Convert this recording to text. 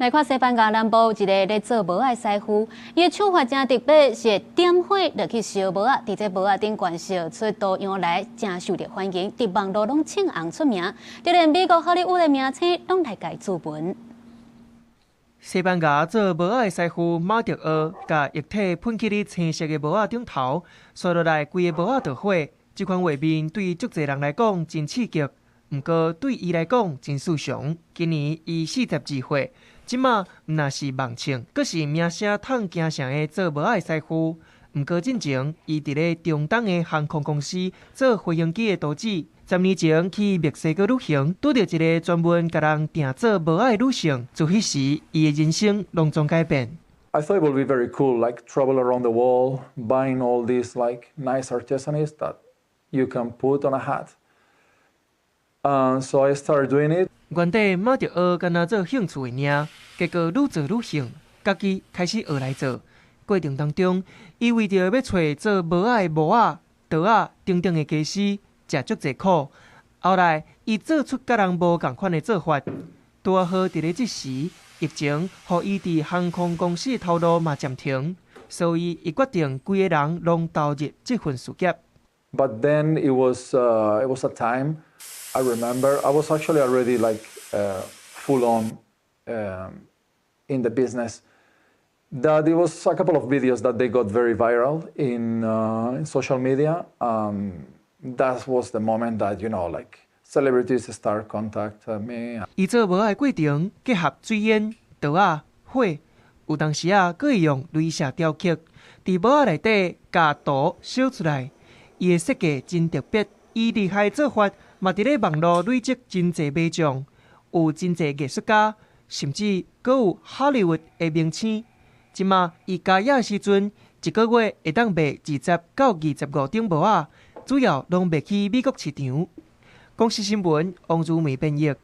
來看西班牙南部一个咧做帽仔的師傅，伊的手法誠特別，是會點火落去燒帽仔，佇這帽仔頂懸燒出圖樣來，誠受著歡迎，佇網路攏衝紅出名，就連美國好萊塢的明星攏來共伊諮詢。西班牙做帽仔的師傅馬特奧，共液體噴去咧青色的帽仔頂頭，紲落來規个帽仔就火。這款畫面對足濟人來講真刺激，毋過對伊來講真爍常。今年伊42歲，這馬毋但是網紅，閣是名聲溏京城的做帽仔的師傅。毋過進前，伊佇咧中東的航空公司做飛行機的圖紙。10年前去墨西哥旅行，拄著一个專門共人訂做帽仔的女性，自彼時，伊的人生攏總改變。 I thought it would be very cool, like travel around the world, buying all these like nice artesanies that you can put on a hat. So I started doing it. 原底馬特奧干焦做興趣的爾，結果愈做愈興，家己開始學來做。過程當中，伊為著欲揣做帽仔的模仔、刀仔等等的家私，食足濟苦。後來，伊做出佮人無仝款的做法。拄仔好佇咧這時，疫情予伊佇航空公司的頭路嘛暫停，所以伊決定規个人攏投入這份事業。 But then it was a time I remember I was actually already like full on in the business. That it was a couple of videos that they got very viral in social media. That was the moment that like celebrities start contact me. 伊做帽仔的過程結合水煙、刀仔、火，有當時啊，閣會用鐳射雕刻，佇帽仔內底共圖燒出來。伊的設計真特別，伊厲害的做法嘛，佇咧網路累積真濟買眾，有真濟藝術家，甚至閣有好萊塢的明星。這馬伊加業的時陣，一個月會當賣20到25頂帽仔，主要攏賣去美國市場。公視新聞王如梅編譯。